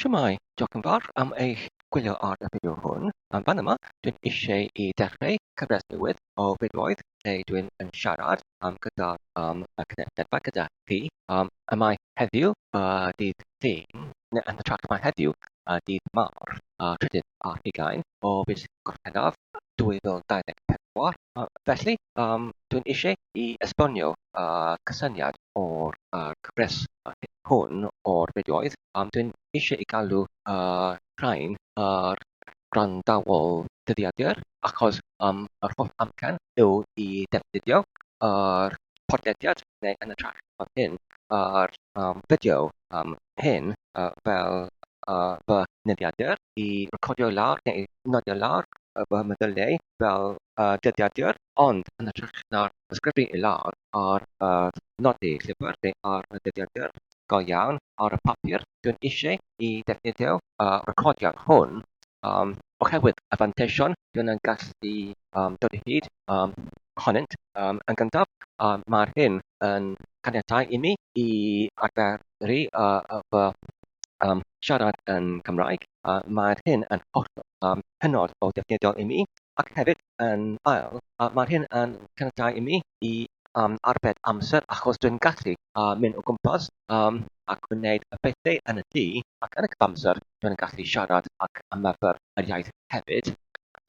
Shwmae, diolch yn fawr am eich gwylio ar y fideo hwn. Yn fan yma, dwi'n eisiau i dechrau cyfres newydd o fideoedd lle dwi'n yn siarad um, gyda um, y cynulleidfa gyda chi. Um, y mae heddiw, uh, dydd Llun, neu yn hytrach mae heddiw, uh, dydd Mawrth, uh, trydydd ar hugain o fis Gorffennaf 2024. Uh, felly, um, dwi'n eisiau i esbonio uh, cysyniad o'r uh, cyfres hwn o'r fideoedd, dwi'n eisiau i galw y rhain yr gwrandawol dyddiadur, achos um, yr holl amcan yw i defnyddio yr podlediad neu yn y trac fan hyn, yr um, fideo um, hyn uh, fel uh, fy nyddiadur i recordio lawr neu nodio lawr fy meddyliau fel uh, dyddiadur, ond yn hytrach na'r ysgrifennu i lawr ar y nodi llyfr neu ar y dyddiadur go iawn ar y papur, dwi'n eisiau i ddefnyddio y recordiad hwn um, oherwydd y fanteision dwi'n yn gallu um, dod o hyd um, ohonynt. Um, yn gyntaf, um, mae'r hyn yn caniatáu i mi i arferu uh, fy um, siarad yn Cymraeg. Uh, mae'r hyn yn holl um, hynod o defnyddiol i mi, ac hefyd yn ail, uh, mae'r hyn yn caniatáu i mi i um, arbed amser achos dwi'n gallu uh, mynd o gwmpas um, a gwneud y pethau yn y tŷ ac yn y cyfamser dwi'n gallu siarad ac ymarfer yr iaith hefyd.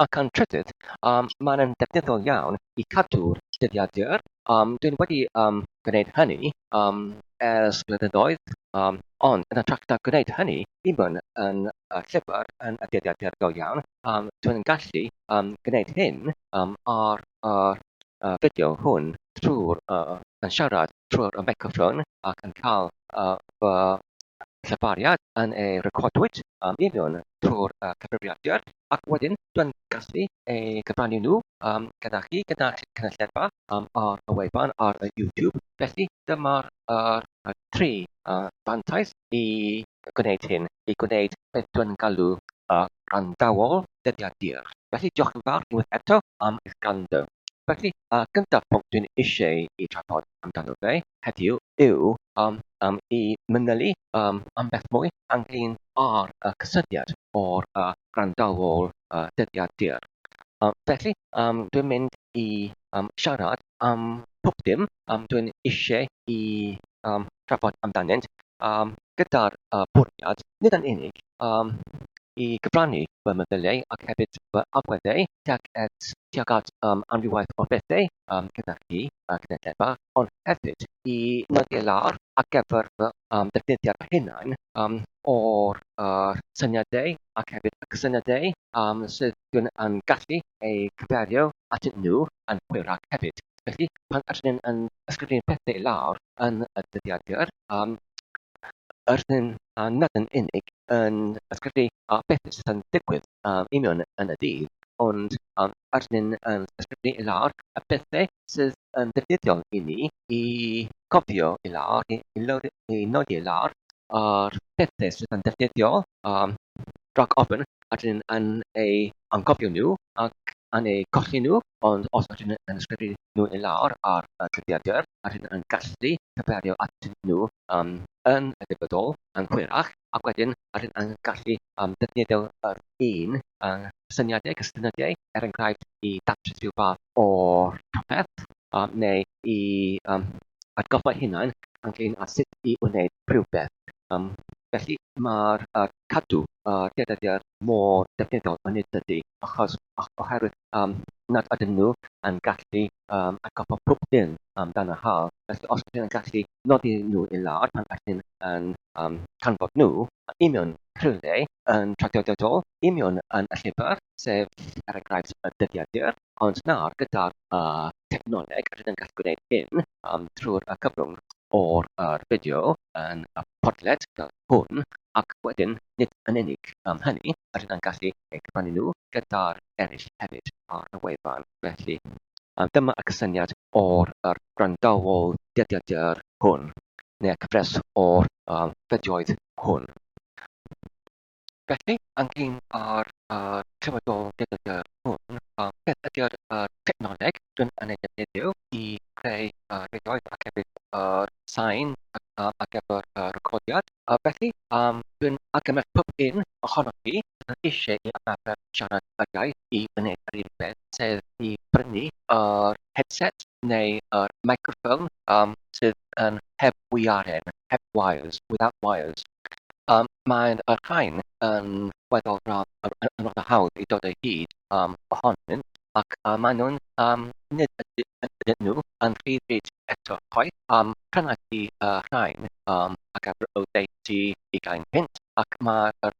Ac yn trydydd, um, mae'n defnyddiol iawn i cadw'r dyddiadur. Um, dwi'n wedi um, gwneud hynny um, ers blynyddoedd, um, ond yn hytrach na gwneud hynny, i mewn yn y llyfr yn y dyddiadur go iawn, um, dwi'n gallu um, gwneud hyn um, ar yr uh, fideo hwn trwy'r uh, yn siarad trwy'r y meicroffon ac yn cael uh, fy llefariad yn ei recordwyd um, i mewn trwy'r uh, cyfrifiadur ac wedyn dwi'n gallu ei gyfrannu nhw um, gyda chi, gyda cynulleidfa um, ar y wefan, ar y YouTube. Felly dyma'r uh, tri uh, fantais i gwneud hyn, i gwneud beth dwi'n galw y gwrandawol dyddiadur. Felly diolch yn fawr unwaith eto am eich gwrando. Felly, y gyntaf pwnc dwi'n eisiau i trafod amdano fe heddiw yw um, um, i manylu um, am beth mwy ynglyn â'r uh, cysylltiad o'r uh, gwrandawol uh, dyddiadur. Um, felly, um, dwi'n mynd i um, siarad am pob dim um, dwi'n eisiau i um, trafod amdanynt um, gyda'r uh, bwriad, nid yn unig um, i gyfrannu fy meddyliau ac hefyd fy agweddau tuag at, tuag at um, amrywiaeth o bethau um, gyda chi, uh, gyda llefa, ond hefyd i nodi lawr ar gyfer fy um, defnyddiad fy hunain um, o'r uh, syniadau ac hefyd y cysyniadau um, sydd dwi'n yn gallu eu cyfeirio atyn nhw yn hwyrach hefyd. Felly, pan ydyn ni'n yn ysgrifennu pethau i lawr yn y dyddiadur, um, ydyn uh, nad yn unig yn ysgrifennu uh, beth sydd yn digwydd um, i mewn yn y dydd, ond um, ydyn ni'n yn ysgrifennu i lawr y pethau sydd yn ddefnyddiol i ni i cofio i lawr, i, i, lawr, i nodi i lawr yr pethau sydd yn ddefnyddiol um, rhag ofn ydyn yn ei anghofio nhw ac yn eu colli nhw, ond os ydyn yn ysgrifennu nhw i lawr ar y dyddiadur, ydyn yn gallu cyfeirio atyn nhw um, yn y dyfodol, yn hwyrach, ac wedyn ydyn yn gallu um, defnyddio yr un uh, syniadau, cysyniadau, er enghraifft i datrys rhyw fath o'r rhywbeth, um, neu i um, atgoffa hunain ynglyn â sut i wneud rhywbeth. Um, felly mae'r uh, cadw y uh, dyddiadur mor defnyddiol yn y dydy, achos oherwydd um, nad ydyn nhw yn gallu um, atgoffa pob dim amdan y haf. Felly os ydyn yn gallu nodi nhw i lawr pan ydyn yn um, canfod nhw, i mewn rhywle yn traddodiadol, i mewn yn y llyfr, sef er enghraifft y dyddiadur, ond nawr gyda'r uh, technoleg rydyn yn gallu gwneud hyn um, trwy'r uh, cyfrwng o'r uh, fideo yn y podled fel hwn, ac wedyn nid yn unig um, hynny, rydyn yn gallu eu cyfrannu nhw gyda'r eraill hefyd ar y wefan. Felly, um, dyma y cysyniad o'r yr gwrandawol dyddiadur hwn, neu'r cyfres o'r um, fideoedd hwn. Felly, ynglyn â'r uh, clywedol dyddiadur hwn, um, beth ydy'r uh, technoleg dwi'n yn ei defnyddio i creu uh, fideoedd ac hefyd yr uh, sain. ar gyfer y recordiad. Felly, dwi'n argymell pob un ohonoch chi sydd yn eisiau i ymarfer siarad yr iaith i wneud yr un peth, sef i brynu yr headset neu yr microphone sydd yn heb wiaren, heb wires, without wires. Mae'r rhain yn weddol radd, yn rather hawdd i dod o hyd ohonynt, ac maen nhw'n, nid ydyn nhw yn rhy ddrud eto chwaith. Prynais i y rhain ar gyfer oddeutu ugain punt, ac mae'r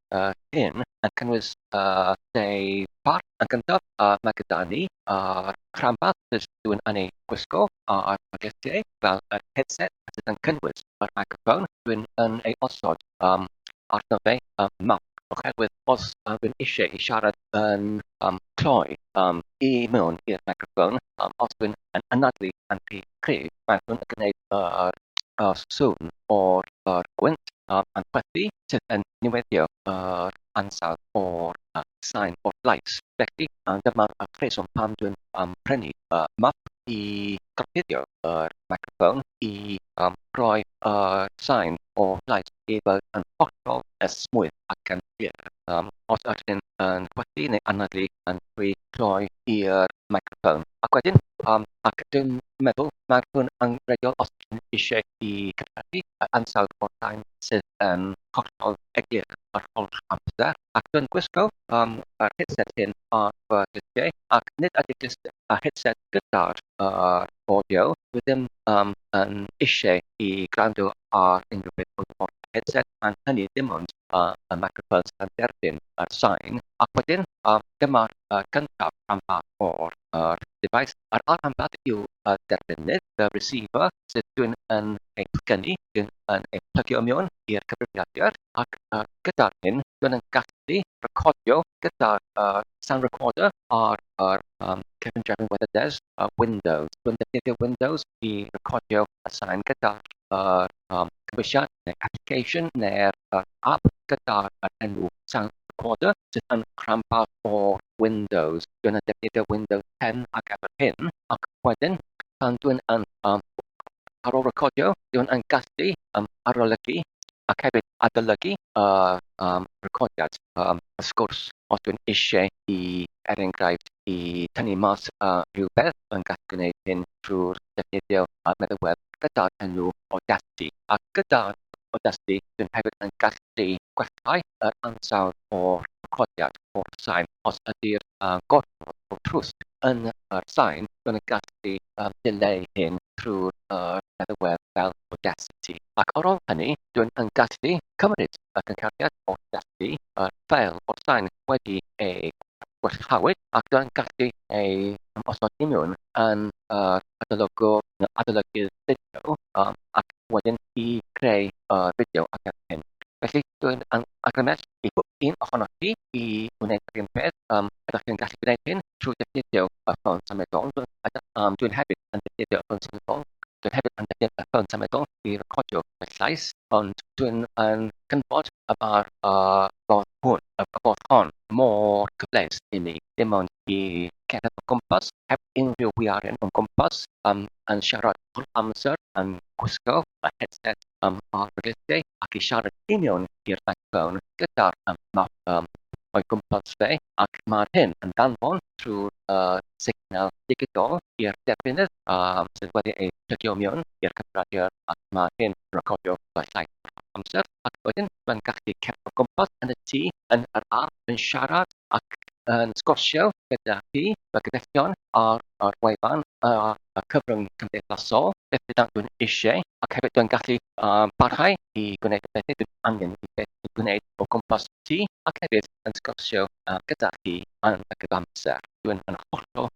hyn yn cynnwys dau bâr. Yn gyntaf, mae gyda ni yr rhanbarth sydd dwi'n yn ei gwisgo ar y glustiau, fel yr headset sydd yn cynnwys yr microphone dwi'n yn ei osod arno fe mawr, oherwydd os dwi'n eisiau i siarad yn cloi i mewn i'r microphone, os dwi'n yn anadlu yn rhy cryf, mae hwn yn gwneud yr sŵn o'r gwynt yn chwythu, sydd yn niweidio yr ansawdd o'r sain o'r llais. Felly, dyma'r rheswm pam dwi'n prynu muff i gorchuddio yr microphone i roi yr sain o'r llais i fod yn hollol esmwyth ac yn glir. Os ydyn yn chwythu neu anadlu yn rhy cloi i'r microphone. Ac wedyn, ac dwi'n meddwl mae hwn angenrheidiol os ydyn eisiau i cynhyrchu yr ansawdd o'r sain sydd yn hollol eglur yr holl amser. Ac dwi'n gwisgo yr headset hyn ar fy glustiau, ac nid ydy glust y headset gyda'r audio, dwi ddim yn eisiau i gwrando ar unrhyw beth o'r headset, mae'n hynny ddim ond y microphone sydd yn derbyn yr sain. Ac wedyn, dyma'r gyntaf rhanbarth o'r device. Yr ail rhanbarth yw y derbynnydd, the receiver, sydd dwi'n yn ei plygynnu, dwi'n yn ei plygio mewn i'r cyfrifiadur, ac gyda'r hyn, dwi'n yn gallu recordio gyda'r sound recorder ar yr cyfundrefn WeatherDesk Windows. Dwi'n defnyddio Windows i recordio y sain gyda'r cymhwysiad neu application neu'r app gyda'r enw Sound Recorder sydd yn rhanbarth o Windows. Dwi'n yn defnyddio Windows 10 ar gyfer hyn, ac wedyn pan dwi'n yn ar ôl recordio, dwi'n yn gallu arolygu ac hefyd adolygu yr recordiad, y sgwrs, os dwi'n eisiau i, er enghraifft, i tynnu mas rhywbeth, dwi'n gallu gwneud hyn trwy'r defnyddio meddalwedd gyda'r enw Audacity. A gyda'r Audacity, dwi'n hefyd yn gallu gwellhau yr ansawdd o'r recordiad o'r sain. Os ydy'r gormod o trwst yn yr sain, dwi'n gallu dileu hyn trwy'r meddalwedd fel Audacity. Ac ar ôl hynny, dwi'n yn gallu cymryd y cynhyrchiad Audacity, yr ffeil o'r sain wedi ei gwellhawyd, ac dwi'n gallu ei osod i mewn yn yr adolygwr neu adolygydd fideo ac wedyn i greu y fideo ar gyfer hyn. Felly, dwi'n argymell i bob un ohonoch chi i wneud yr un peth. Ydych chi'n gallu gwneud hyn trwy defnyddio y ffôn symudol. Dwi'n hefyd yn defnyddio y ffôn symudol. Dwi'n hefyd yn defnyddio y ffôn symudol i recordio fy llais, ond dwi'n yn canfod y mae'r ffordd hwn, y ffordd hon mor cyfleus i mi, dim ond i cerdded o gwmpas heb unrhyw wiaren o'm gwmpas, yn siarad holl amser, yn gwisgo y headset ar fy glustiau ac i siarad union i'r microphone gyda'r map o'i gwmpas fe, ac mae'r hyn yn danfon trwy'r signal digidol i'r derbynnydd sydd wedi ei plygio mewn i'r cyfrifiadur, ac mae hyn yn recordio fy llais yr holl amser, ac wedyn mae'n gallu cerdded o gwmpas yn y tŷ, yn yr ardd, yn siarad ac yn sgwrsio gyda chi, fy gyfeillion, ar yr wefan a'r cyfrwng cymdeithasol, beth bynnag dwi'n eisiau, ac hefyd dwi'n gallu parhau i gwneud y pethau dwi'n angen i gwneud o gwmpas y tŷ, ac hefyd yn sgwrsio gyda chi yn y cyfamser. Dwi'n yn hollol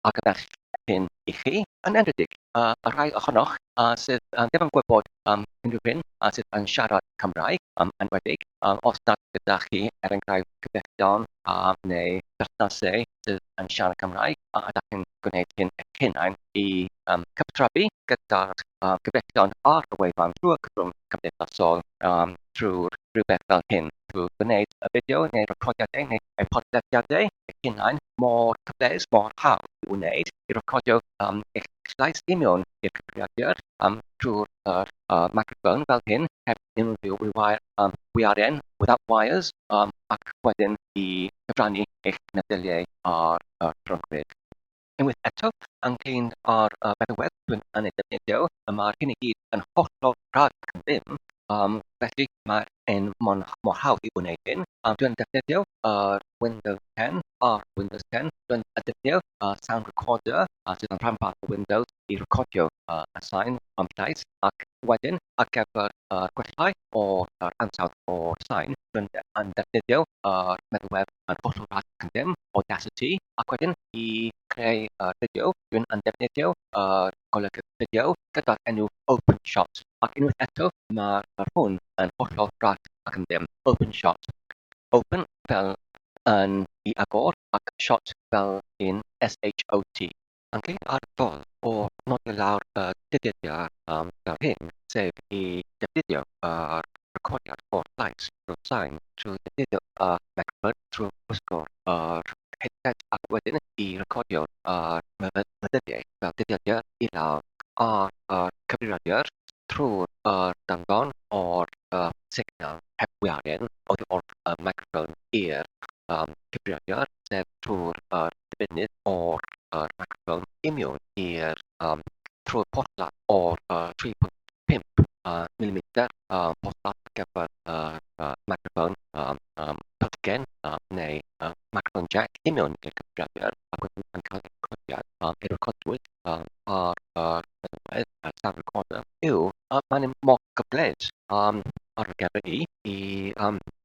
argymell hyn i chi, yn enwedig y rhai ohonoch sydd ddim yn gwybod unrhyw hyn sydd yn siarad Cymraeg, yn enwedig os nad gyda chi, er enghraifft, cyfeillion neu berthnasau sydd yn siarad Cymraeg, a ydych chi'n gwneud hyn eich hunain i cyfathrebu gyda'r cyfeillion ar y wefan drwy'r cyfrwng cymdeithasol, trwy rhywbeth fel hyn, trwy gwneud y fideo neu recordiadau neu eu podlediadau eich hunain mor cyfleus, mor hawdd i'w wneud, i recordio eich llais union i'r cyfrifiadur. trwy'r yr microphone fel hyn, heb unrhyw wiaren, without wires, ac wedyn i gyfrannu eich meddyliau ar y rhyngrwyd. Unwaith eto, ynglŷn â'r meddalwedd dwi'n yn ei defnyddio, mae'r hyn i gyd yn hollol rhad ac am ddim, felly mae'n mor hawdd i wneud hyn. Dwi'n defnyddio yr Windows 10 ar Windows 10, dwi'n defnyddio y sound recorder sydd yn rhan bach o Windows i recordio y sain am llais, ac wedyn ar gyfer y gwellau o'r ansawdd o'r sain, dwi'n yn defnyddio yr meddalwedd yn hollol rhad ac am ddim, Audacity, ac wedyn i creu yr fideo, dwi'n yn defnyddio yr golygydd fideo gyda'r enw OpenShot, ac unwaith eto mae'r hwn yn hollol rhad ac am ddim, OpenShot. Open fel yn i agor ac shot fel yn S-H-O-T. Ynglŷn â'r ffordd o nodi lawr y dyddiadur fel hyn, sef i ddefnyddio yr recordiad o'r llais drwy'r sain trwy ddefnyddio y meicroffon trwy wisgo'r yr headset ac wedyn i recordio'r yr meddyliau fel dyddiadur i lawr ar yr cyfrifiadur trwy'r yr danfon o'r y signal heb wiaren oddi wrth y meicroffon i'r cyfrifiadur, sef trwy'r yr defnydd o'r yr meicroffon i mewn i'r trwy'r porthladd o'r 3.5 milimetr porthladd ar gyfer yr meicroffon pylgen neu meicroffon jack i mewn i'r cyfrifiadur ac wedyn yn cael y recordiad ei recordwyd ar yr meddalwedd, y sound recorder, yw mae'n mor gyfleus ar fy gyfer i i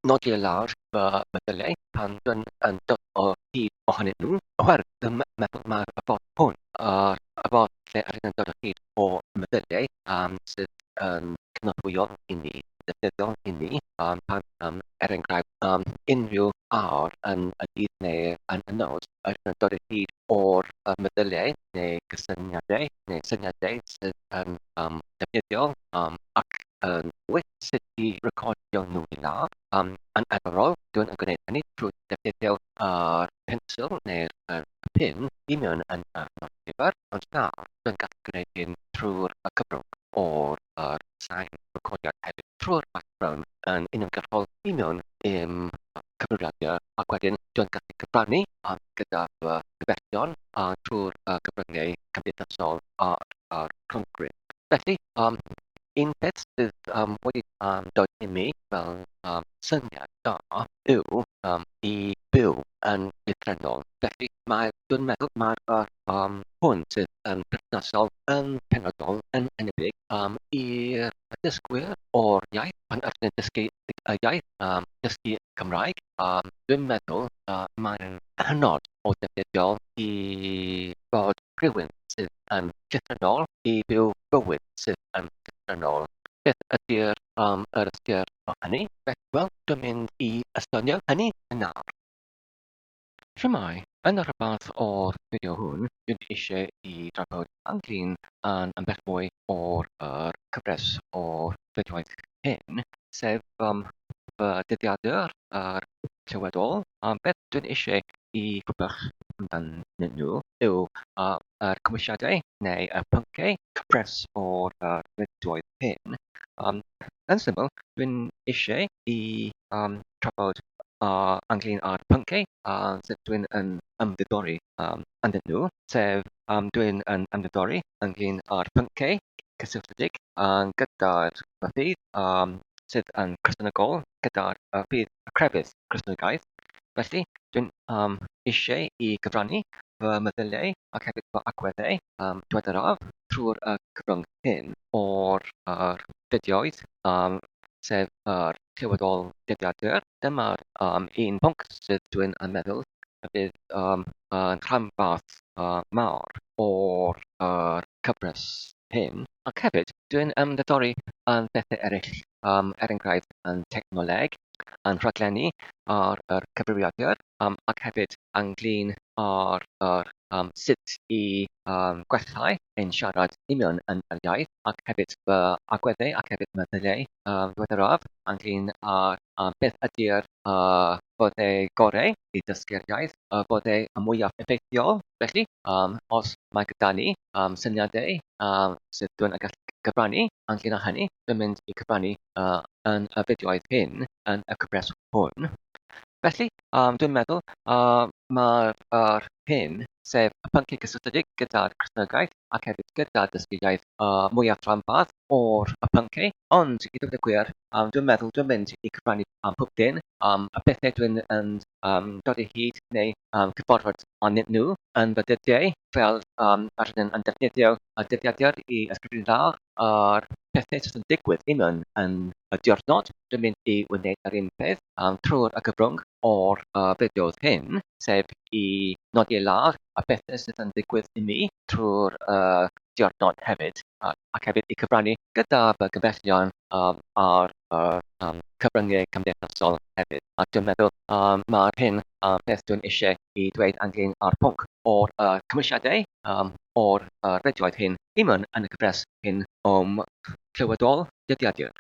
nodi lawr fy meddyliau pan dwi'n yn dod o hyd ohonyn nhw, oherwydd dwi'n meddwl mae'r ffordd hwn, yr ffordd lle rydyn yn dod o hyd o meddyliau sydd yn cynorthwyo i ni, defnyddiol i ni, pan, er enghraifft, unrhyw awr yn y dydd neu yn y nos, rydyn yn dod o hyd o'r meddyliau neu gysyniadau neu syniadau sydd yn defnyddiol ac yn wych sut i recordio nhw i lawr. Yn arferol, dwi'n yn gwneud hynny trwy defnyddio yr pensil neu'r pin i mewn yn y nodwydd, ond nawr dwi'n gallu gwneud hyn trwy'r cyfrwng o'r sain recordiad hefyd, trwy'r microphone yn uniongyrchol i mewn i'm cyfrifiadur, ac wedyn dwi'n gallu cyfrannu gyda fy nghyfeillion trwy'r cyfryngau cymdeithasol a'r rhyngrwyd. Felly, un peth sydd wedi dod i mi fel syniad da yw i byw yn lythrennol. Felly, mae, dwi'n meddwl mae'r hwn sydd yn berthnasol yn penodol yn enwedig i'r dysgwyr o'r iaith, pan ydyn nhw'n dysgu y iaith, dysgu Cymraeg, dwi'n meddwl mae'n hynod o ddefnyddiol i fod rhywun sydd yn llythrennol i byw bywyd sydd yn llythrennol. Beth ydy'r yr ystyr o hynny? Wel, dwi'n mynd i esbonio hynny yn nawr. Shwmae, yn y rhabarth o'r fideo hwn, dwi'n eisiau i drafod ynglyn â'n ambell mwy o'r yr cyfres o'r fideoedd hyn, sef fy dyddiadur a'r clywedol. Beth dwi'n eisiau i gwybod amdanyn nhw yw yr cymwysiadau neu y pynciau cyfres o'r fideoedd hyn. Yn syml, dwi'n eisiau i trafod ynglyn â'r pynciau sut dwi'n yn ymddiddori ynddyn nhw, sef dwi'n yn ymddiddori ynglyn â'r pynciau cysylltiedig gyda'r ffydd sydd yn Gristnogol, gyda'r ffydd crefydd Cristnogaeth. Felly, dwi'n eisiau i gyfrannu fy meddyliau ac hefyd fy agweddau diweddaraf trwy'r cyfrwng hyn o'r fideoedd, sef yr clywedol dyddiadur. Dyma'r un pwnc sydd dwi'n yn meddwl y bydd yn rhanbarth mawr o'r cyfres hyn. Ac hefyd, dwi'n ymddiddori yn bethau eraill, er enghraifft yn technoleg, yn rhaglenni ar yr cyfrifiadur, ac hefyd ynglyn â'r yr, sut i gwellhau ein siarad union yn yr iaith, ac hefyd fy agweddau ac hefyd meddyliau diweddaraf ynglyn â beth ydy'r fyddai gorau i dysgu'r iaith, y fyddai y mwyaf effeithiol. Felly, um, os mae gyda ni um, syniadau um, sydd dwi'n gallu cyfrannu ynglyn â hynny, dwi'n mynd i cyfrannu yn y fideoedd hyn, yn y cyfres hwn. Felly, um, dwi'n meddwl mae'r er hyn, sef y pynciau cysylltiedig gyda'r Cristnogaeth ac hefyd gyda dysgu iaith uh, mwyaf rhanbarth o'r y pynciau, ond i ddweud y gwir, um, dwi'n meddwl dwi'n mynd i cyfrannu am pob dim, um, y pethau dwi'n yn um, dod i hyd neu um, cyfarfod arnyn nhw yn fy dyddiau, fel um, yr ydyn yn defnyddio y dyddiadur i ysgrifennu lawr yr pethau sydd yn digwydd i mewn yn y diwrnod. Dwi'n mynd i wneud yr un peth um, trwy'r y gyfrwng o'r fideos hyn, sef i nodi lawr y pethau sydd yn digwydd i mi trwy'r diwrnod hefyd, ac hefyd i cyfrannu gyda fy gyfellion um, ar yr um, cyfryngau cymdeithasol hefyd. Ac dwi'n meddwl um, mae'r hyn um, beth dwi'n eisiau i dweud ynglyn â'r pwnc o'r cymwysiadau um, o'r fideoedd hyn i mewn yn y cyfres hyn o'm clywedol dyddiadur.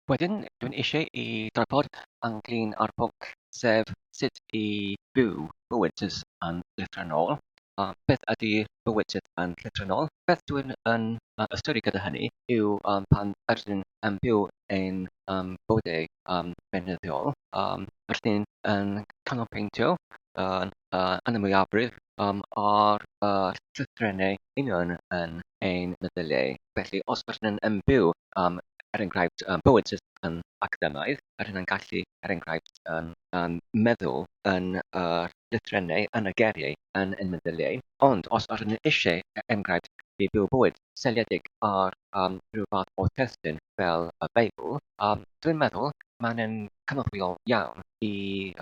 Wedyn, dwi'n eisiau i drafod ynglyn â'r pwnc, sef sut i byw bywyd sydd yn lythrennol. A beth ydy bywyd sydd yn llythrennol? Beth dwi'n yn ystyru gyda hynny yw um, pan ydyn yn byw ein um, bywydau um, beunyddiol, um, rydyn yn canolbwyntio yn, yn y mwyafrif um, ar y llythrennau union yn ein meddyliau. Felly, os ydyn yn byw, um, er enghraifft, um, bywyd sydd yn academaidd, ydyn yn gallu, er enghraifft, yn, yn meddwl yn yr lythrennau, yn y geiriau, yn ein meddyliau. Ond os ydyn eisiau, er enghraifft, i byw bywyd seiliedig ar um, rhyw fath o testun fel y Beibl, um, dwi'n meddwl mae'n yn cynorthwyol iawn i,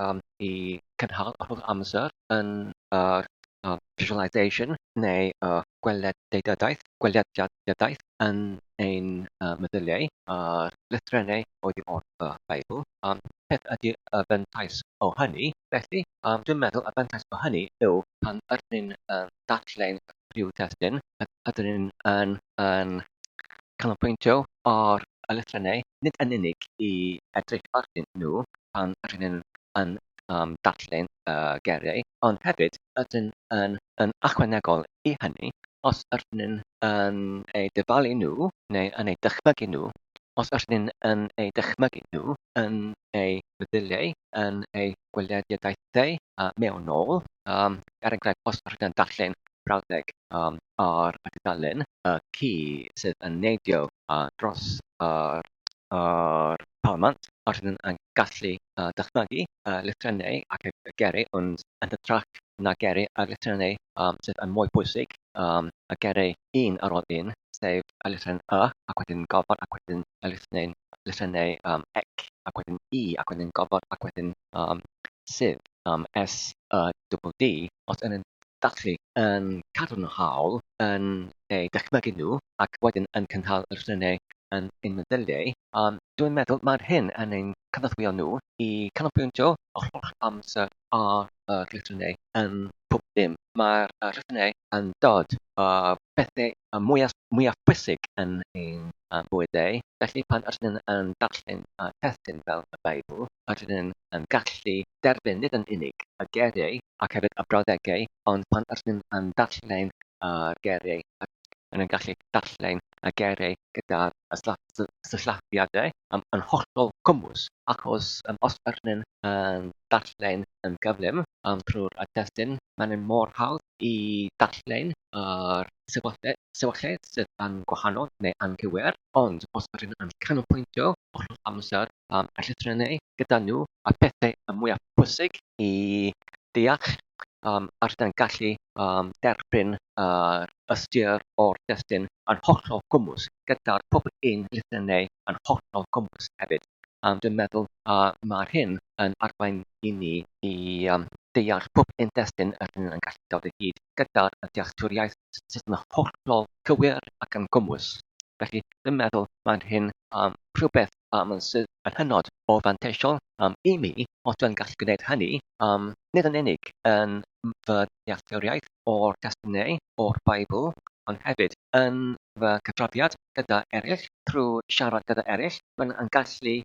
um, i cynhal yr holl amser yn yr uh, visualisation neu y uh, gweledigaeth, gweledigaeth yn ein uh, meddyliau a'r lythrennau oddi wrth y Beibl. Peth ydy y fantais o hynny, felly um, dwi'n meddwl y fantais o hynny yw pan ydyn ni'n uh, darllen rhyw testun, ydyn ni'n yn, yn canolbwyntio ar y lythrennau, nid yn unig i edrych arnyn nhw pan ydyn ni'n yn um, darllen y geiriau, ond hefyd ydyn yn, yn ychwanegol i hynny, os ydyn ni'n yn eu dyfalu nhw neu yn eu dychmygu nhw, os ydyn ni'n yn eu dychmygu nhw yn eu meddyliau, yn eu gweledigaethau mewnol, um, er enghraifft, os ydyn ni'n darllen brawddeg um, ar y dudalen, y ci sydd yn neidio dros yr, yr palmant, ydyn ni'n gallu dychmygu y lythrennau ac y geiriau, ond yn hytrach na geiriau a lythrennau um, sydd yn mwy pwysig, um, y geiriau un ar ôl un, sef y lythren y, ac wedyn gofod, ac wedyn y lythrennau, lythrennau um, ec, ac wedyn i, ac wedyn gofod, ac wedyn um, sydd, um, s, y, double d, os yn dathlu yn cadarnhaol yn eu dychmygu nhw ac wedyn yn cynnal y llythrennau yn ein meddyliau, um, dwi'n meddwl mae'r hyn yn ein cynorthwyo nhw i canolbwyntio yr holl amser ar y llythrennau yn pob dim. Mae'r llythrennau yn dod â pethau mwyaf, mwyaf pwysig yn ein bywydau. Felly pan ydyn ni'n yn darllen testun fel y Beibl, ydyn ni'n yn gallu derbyn nid yn unig y geiriau ac hefyd y brawddegau, ond pan ydyn ni'n yn darllen y geiriau, ydyn ni'n gallu darllen y geiriau gyda'r sillafiadau yn hollol cymwys, achos os ydyn ni'n yn darllen yn gyflym trwy'r testun, mae'n mor hawdd i darllen yr sefyllfa sydd yn gwahanol neu anghywir, ond os ydyn ni'n canolbwyntio holl amser y llythrennau gyda nhw, y pethau y mwyaf pwysig i deall a rydyn gallu derbyn yr ystyr o'r destun yn hollol gwmws gyda'r pob un lythrennau yn hollol gwmws hefyd. Dwi'n meddwl mae'r hyn yn arwain i ni i deall pob un destun yr hyn yn gallu dod o hyd gyda'r dealltwriaeth sydd yn hollol cywir ac yn gwmws. Felly, dwi'n meddwl mae'n hyn rhywbeth sydd yn hynod o fanteisiol i mi, os dwi'n gallu gwneud hynny, nid yn unig yn fy dealltwriaeth o'r testunau, o'r Beibl, ond hefyd yn fy cyfrafiad gyda eraill, trwy siarad gyda eraill, dwi'n yn gallu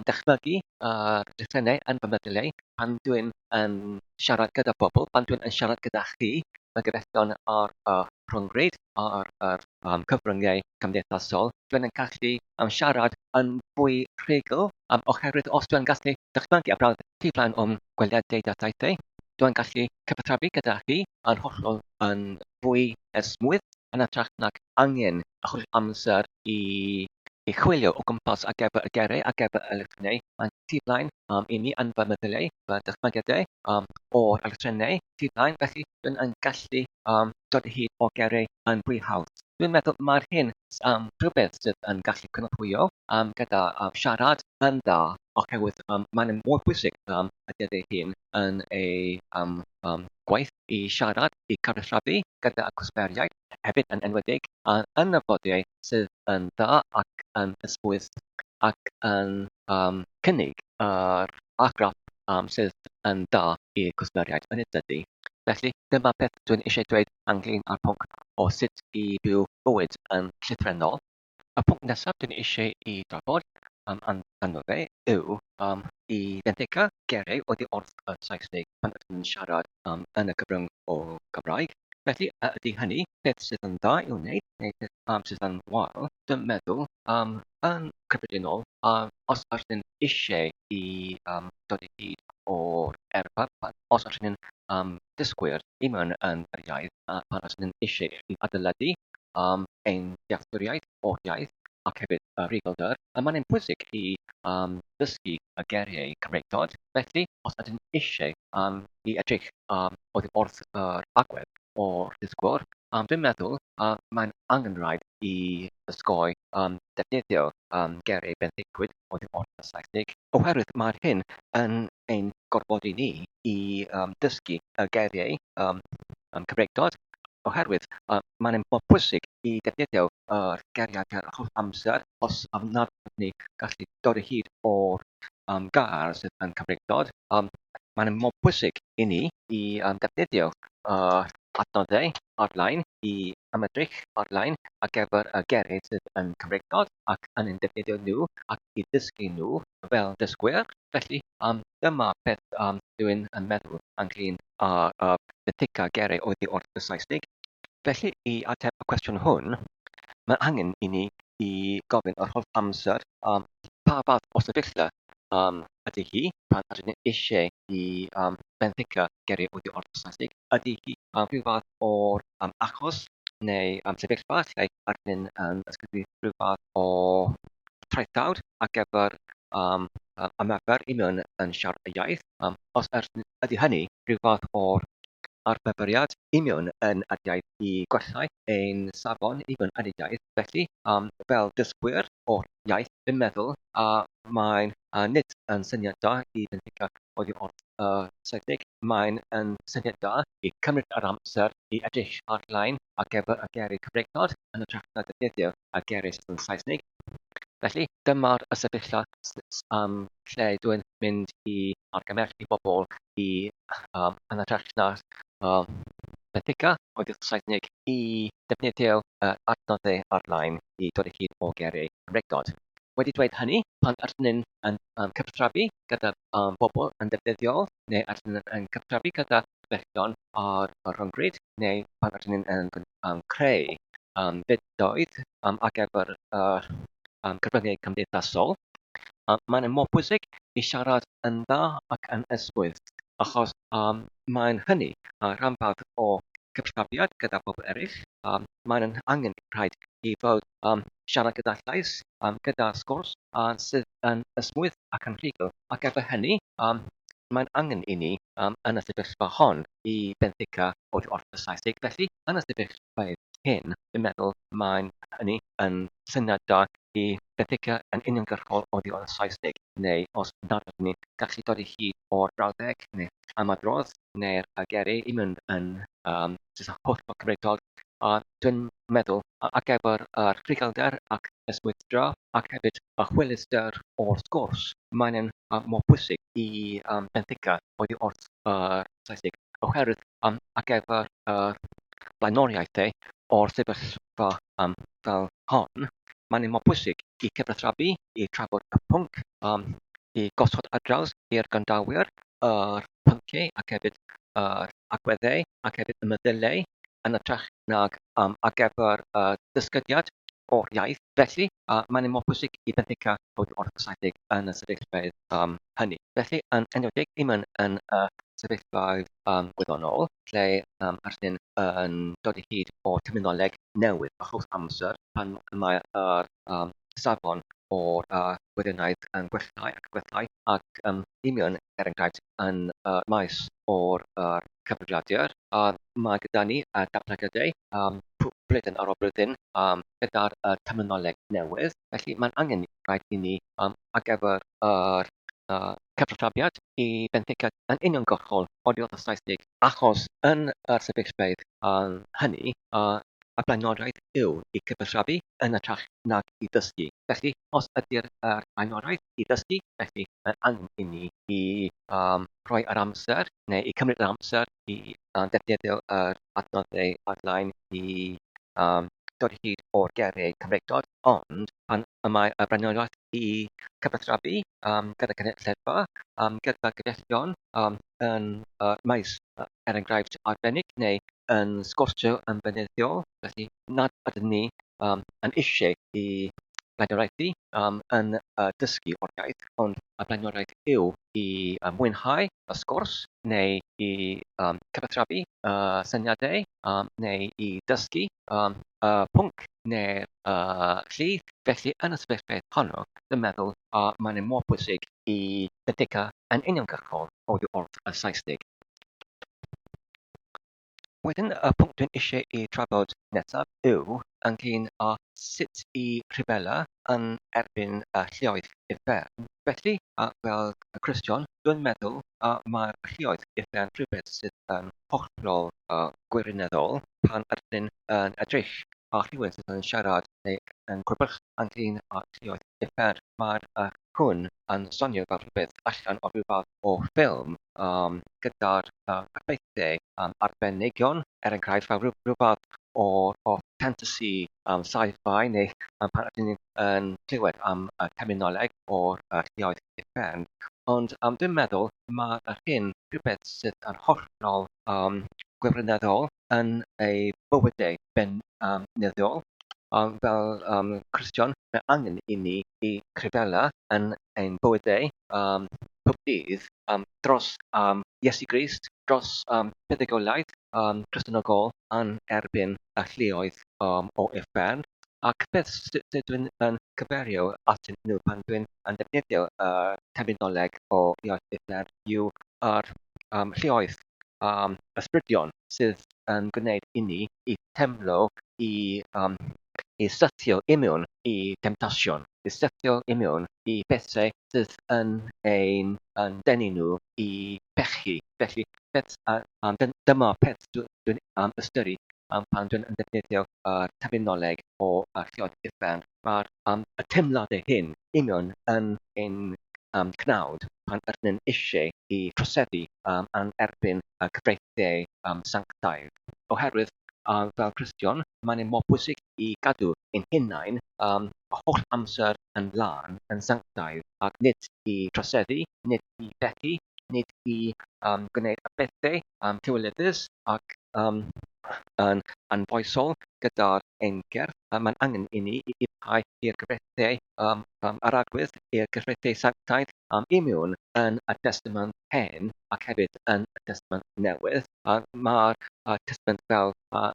dychmygu yr llythrennau yn fy meddyliau pan dwi'n yn siarad gyda bobl, pan dwi'n yn siarad gyda chi, fy gyfeillion ar y rhyngrwyd, ar yr cyfryngau cymdeithasol, dwi'n yn gallu siarad yn fwy rhugl, oherwydd os dwi'n gallu dychmygu y brawddeg tu flaen o'm gweliadau dataethau, dwi'n gallu cyfathrebu gyda chi yn hollol yn fwy esmwyth yn hytrach nag angen y holl amser i i chwilio o gwmpas ar gyfer y geiriau, ar gyfer y lythrennau. Mae'n tu flaen i mi yn fy meddyliau, fy dychmygiadau o'r lythrennau tu flaen, felly dwi'n yn gallu dod o hyd o geiriau yn fwy hawdd. Dwi'n meddwl mae'r hyn rhywbeth sydd yn gallu cynorthwyo gyda siarad yn dda oherwydd mae'n mor bwysig y dyddiau hyn yn ei gwaith i siarad, i cyfathrebu gyda cwsmeriaid hefyd yn enwedig yn y fodiau sydd yn dda ac yn ysmwyth ac yn cynnig yr argraff sydd yn dda i'r cwsmeriaid yn y dydy. Felly, dyma peth dwi'n eisiau dweud ynglyn â'r pwnc o sut i byw bywyd yn llythrennol. Y pwnc nesaf dwi'n eisiau i drafod amdano fe yw i fenthyca geiriau oddi wrth y Saesneg pan ydym yn siarad yn y cyfrwng o Gymraeg. Felly, a ydy hynny peth sydd yn dda i'w wneud neu peth sydd yn wael? Dwi'n meddwl, yn cyffredinol, os ydyn eisiau i dod o hyd o'r eirfa, os ydyn ni'n dysgwyr i mewn yn yr iaith, pan ydyn ni'n eisiau i adeiladu ein dealltwriaeth o'r iaith ac hefyd y rhuglder, a mae'n bwysig i ddysgu y geiriau Cymreictod. Felly, os ydyn eisiau i edrych oddi wrth yr agwedd o'r dysgwr, dwi'n meddwl mae'n angenrhaid i osgoi defnyddio geiriau benthycwyd oddi wrth y Saesneg, oherwydd mae'r hyn yn ein gorfodi ni i ddysgu y geiriau Cymreictod, oherwydd mae'n mor bwysig i ddefnyddio yr geiriadur yr holl amser os nad ydyn ni gallu dod o hyd o'r gair sydd yn Cymreictod. Mae'n mor bwysig i ni i defnyddio yr adnoddau ar-lein i ymedrych ar-lein ar gyfer y geiriau sydd yn Cymreictod ac yn ein defnyddio nhw ac i ddysgu nhw fel dysgwyr. Felly, dyma beth dwi'n yn meddwl ynglyn â'r benthyca geiriau oddi wrth y Saesneg. Felly, i ateb y cwestiwn hwn, mae angen i ni i gofyn yr holl amser pa fath o sefyllfa ydy hi pan ydyn ni eisiau i benthyca geiriau oddi wrth y Saesneg. Ydy hi rhyw fath o'r achos neu sefyllfa lle ydyn ni'n ysgrifennu rhyw fath o traethawd ar gyfer ymarfer i mewn yn siarad y iaith? Os ydy hynny rhyw fath o'r arfyfyriad union yn yr iaith i gwella ein safon union yn y iaith. Felly, fel dysgwyr o'r iaith, dwi'n meddwl mae'n nid yn syniad da i fenthyca oddi wrth y Saesneg, mae'n yn syniad da i cymryd yr amser i edrych ar-lein ar gyfer y geiriau Cymreictod yn hytrach na defnyddio y geiriau sydd yn Saesneg. Felly, dyma'r sefyllfa lle dwi'n mynd i argymell i bobl i yn hytrach na benthyca oddi wrth Saesneg i ddefnyddio yr adnoddau ar-lein i dod o hyd o geiriau Cymreictod. Wedi dweud hynny, pan ydyn ni'n yn cyfathrebu gyda bobl yn ddefnyddiol neu ydyn ni'n yn cyfathrebu gyda gyfeillion ar y rhyngrwyd neu pan ydyn ni'n yn creu fideoedd ar gyfer yr cyfryngau cymdeithasol, mae'n mor bwysig i siarad yn dda ac yn esmwyth, achos mae'n hynny rhan fawr o cyfathrebiad gyda phobl eraill. Mae'n angen rhaid i fod siarad gyda llais, gyda sgwrs sydd yn esmwyth ac yn rhugl, ac efo hynny mae'n angen i ni yn y sefyllfa hon i benthyca oddi wrth y Saesneg. Felly, yn y sefyllfaoedd hyn, dwi'n meddwl mae'n hynny yn syniad da i benthyca yn uniongyrchol oddi wrth y Saesneg, neu os nad ydyn ni'n gallu dod o hyd o'r brawddeg neu ymadrodd neu'r geiriau i mynd yn jyst hollol Cymreictod, a dwi'n meddwl ar gyfer yr rhuglder ac esmwythdra ac hefyd y hwyluster o'r sgwrs, mae'n yn mor bwysig i benthyca oddi wrth yr Saesneg, oherwydd ar gyfer yr blaenoriaethau. o'r sefyllfa um, fel hon, mae'n mor bwysig i cyfathrebu, i trafod y pwnc, um, i gosod ar draws i'r gwrandawyr yr pynciau ac hefyd yr agweddau ac hefyd y meddyliau yn hytrach nag um, ar gyfer y dysgydiad o'r iaith. Felly, mae'n mor bwysig i benthyca fod wrth y Saesneg yn y sefyllfaoedd um, hynny. Felly, yn enwedig i mewn yn y sefyllfaoedd um, gwyddonol, lle um, rydyn yn dod i hyd o terminoleg newydd y holl amser pan mae'r um, safon o'r gwyddoniaeth yn gwellhau ac yn gwellhau ac union, er enghraifft, yn y maes o'r cyfrifiadur, mae gyda ni datblygiadau blwyddyn ar ôl blwyddyn gyda'r terminoleg newydd, felly mae'n angen rhaid i ni ar gyfer yr cyfathrebiad i benthyciad yn uniongyrchol oddi wrth y Saesneg, achos yn yr sefyllfeydd hynny, y blaenoriaeth yw i cyfathrebu yn hytrach nag i ddysgu. Felly, os ydy'r blaenoriaeth i ddysgu, felly mae angen i ni i rhoi yr amser neu i cymryd yr amser i defnyddio yr adnoddau ar-lein i dod o hyd o'r geiriau Cymreictod, ond pan y mae y blaenoriaeth i cyfathrebu gyda cynulleidfa, gyda gyfeillion yn y maes, er enghraifft, arbennig neu yn sgwrsio yn beunyddiol, felly nad ydyn ni yn eisiau i blaenoriaethu yn y dysgu o'r iaith, ond y blaenoriaeth yw i mwynhau y sgwrs neu i cyfathrebu y syniadau neu i dysgu y pwnc neu'r llif. Felly, yn y sefyllfa honno, dwi'n meddwl mae'n mor bwysig i fenthyca yn uniongyrchol oddi wrth y Saesneg. Wedyn, y pwnc dwi'n eisiau ei trafod nesaf yw ynglyn â sut i rhyfela yn erbyn y lluoedd uffern. Felly, fel Cristion, dwi'n meddwl mae'r lluoedd uffern rhywbeth sydd yn hollol gwirioneddol pan ydyn yn edrych ar rhywun sydd yn siarad neu yn crybwyll ynglyn â lluoedd uffern. Mae'r hwn yn swnio fel rhywbeth allan o ryw fath o ffilm gyda'r effeithiau arbennigion, er enghraifft fel rhyw fath o fantasy sci-fi neu pan ydyn ni yn clywed am y terminoleg o'r lluoedd uffern. Ond dwi'n meddwl mae'r hyn rhywbeth sydd yn hollol gwirioneddol yn ei bywydau beunyddiol. Fel Cristion, mae angen i ni i rhyfela yn ein bywydau pob dydd dros Iesu Grist, dros buddugoliaeth Cristionogol yn erbyn y lluoedd o uffern. Ac beth sydd dwi'n yn cyfeirio atyn nhw pan dwi'n yn defnyddio y terminoleg o lluoedd uffern yw yr lluoedd ysbrydion sydd yn gwneud inni i teimlo i um, i syrthio i mewn i temtasiwn, i syrthio i mewn i bethau sydd yn ein yn denu nhw i pechu. Felly, beth, um, dyma peth dwi'n um, ystyru um, pan dwi'n yn defnyddio yr terminoleg o lleoedd uffern. Mae'r um, y teimladau hyn union yn ein um, cnawd pan ydyn ni'n eisiau i troseddu um, yn erbyn y cyfreithiau um, sanctaidd. Oherwydd, fel Cristion, mae'n mor bwysig i gadw ein hunain y holl amser yn lân, yn sanctaidd, ac nid i troseddu, nid i bechu, nid i gwneud y pethau cywilyddus ac yn anfoesol gyda'r ein cyrff. Mae'n angen i ni i ufuddhau i'r cyfreithiau yr Arglwydd, i'r cyfreithiau sanctaidd i mewn yn y Testament Hen ac hefyd yn y Testament Newydd. Mae'r Testament fel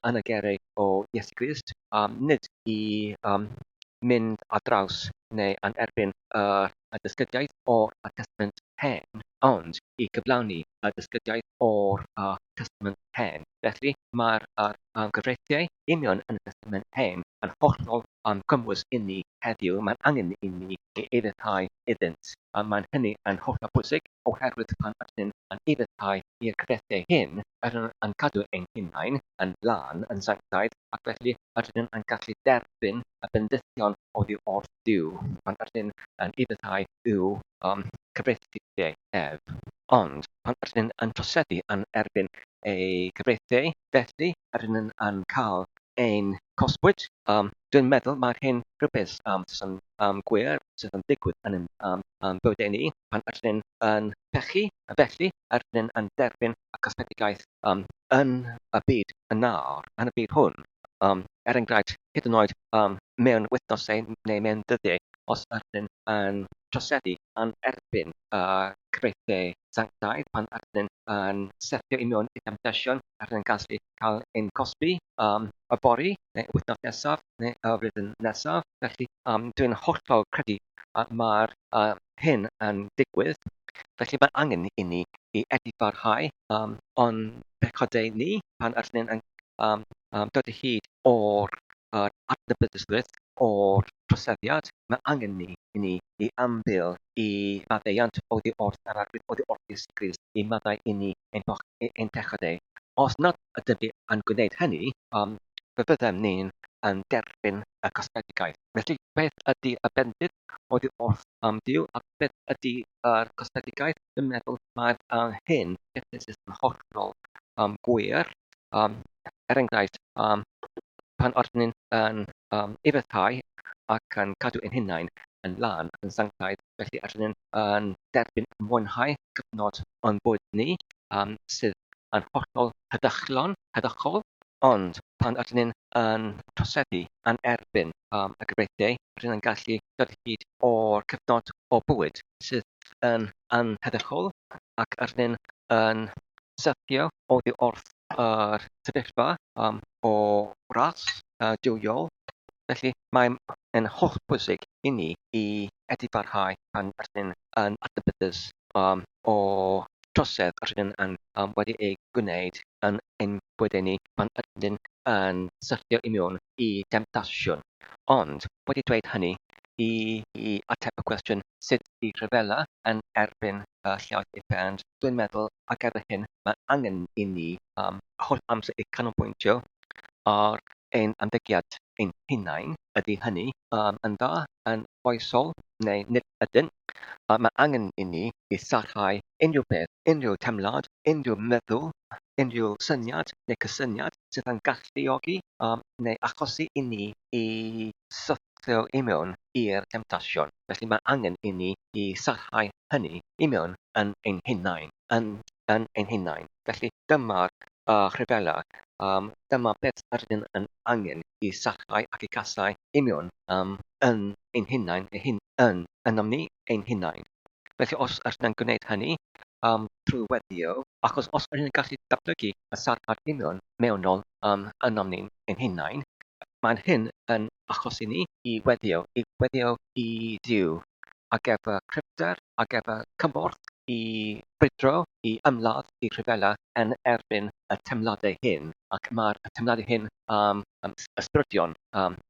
yn y geiriau o Iesu Grist, nid i mynd ar draws neu yn erbyn y dysgediaeth o'r Testament Hen, ond i gyflawni y dysgediaeth o'r Testament Hen. Felly, mae'r gyfreithiau union yn y Testament Hen yn hollol gymwys inni heddiw, mae'n angen inni ei ufuddhau iddynt. Mae'n hynny yn hollol bwysig, oherwydd pan ydyn yn ufuddhau i'r cyfreithiau hyn, ydyn yn cadw ein hunain yn lân, yn sanctaidd, ac felly ydyn yn gallu derbyn y bendithion oddi wrth Dduw pan ydyn yn ufuddhau i'w cyfreithiau ef. Ond pan ydyn yn troseddu yn erbyn ei cyfreithiau, felly ydyn yn cael ein cosbwyd. Dwi'n meddwl mae'r hyn rhywbeth sydd yn gwir sydd yn digwydd yn ein bywydau ni pan ydyn ni'n yn pechu, felly ydyn ni'n yn derbyn y cosmedigaeth yn y byd yn nawr, yn y byd hwn. Er enghraifft, hyd yn oed mewn wythnosau neu mewn dyddiau, os ydyn ni'n yn troseddu yn erbyn y cyfreithiau sanctaidd, pan ydyn ni'n yn syrthio i mewn i demtasiwn, ydyn ni'n gallu cael ein cosbi yfory neu wythnos nesaf neu y flwyddyn nesaf. Felly dwi'n hollol credu mae'r hyn yn digwydd. Felly mae angen i ni i edifarhau o'n pechodau ni pan ydyn ni'n dod o hyd o'r adnabyddusrwydd o'r troseddiad. Mae angen ni i ni i ambil i maddeuant oddi wrth yr Arglwydd, oddi wrth Iesu Grist, i maddau i ni ein, ein pechodau. Os nad ydym ni yn gwneud hynny, fe fyddem ni'n yn derbyn y cosmedigaeth. Felly, beth ydy y bendith oddi wrth Duw a beth ydy yr cosmedigaeth? Dwi'n meddwl mae'r hyn beth sydd yn hollol gwir. Er enghraifft, pan ydyn ni'n yn ufuddhau ac yn cadw ein hunain yn lân ac yn sanctaidd, felly ydyn ni'n yn derbyn ac mwynhau cyfnod o'n bywyd ni sydd yn hollol heddychlon, heddychol, ond pan ydyn ni'n yn troseddu yn erbyn y cyfreithiau, rydyn ni'n gallu dod o hyd o'r cyfnod o bywyd sydd yn anheddychol ac ydyn ni'n yn syrthio oddi wrth yr sefyllfa o ras duwiol. Felly mae'n yn hollbwysig i ni i edifarhau pan rydyn ni'n yn adnabyddus o trosedd rydyn yn wedi ei gwneud yn ein bywydau ni pan ydyn yn syrthio i mewn i demtasiwn. Ond, wedi dweud hynny, i ateb y cwestiwn sut i rhyfela yn erbyn y lleoedd uffern, dwi'n meddwl ar gyfer hyn mae angen i ni holl amser i canolbwyntio ar ein ymddygiad ein hunain, ydy hynny yn dda, yn foesol, neu nid ydyn? Mae angen i ni i sarhau unrhyw beth, unrhyw teimlad, unrhyw meddwl, unrhyw syniad neu cysyniad sydd yn galluogi neu achosi i ni i syrthio i mewn i'r temtasiwn. Felly mae angen i ni i sarhau hynny i mewn yn ein hunain, yn yn ein hunain. Felly dyma'r rhyfela, dyma beth rydyn yn angen i sarhau ac i casau i mewn yn ein hunain, ein yn ynom ni ein hunain. Felly os ydyn yn gwneud hynny trwy weddio, achos os ydyn yn gallu datblygu y sarhad union mewnol ynom ni ein hunain, mae'n hyn yn achosi ni i weddio, i weddio i Dduw, ac efo cryfder ac efo cymorth i brwydro, i ymladd, i rhyfela yn erbyn y teimladau hyn, ac mae'r teimladau hyn am ysbrydion,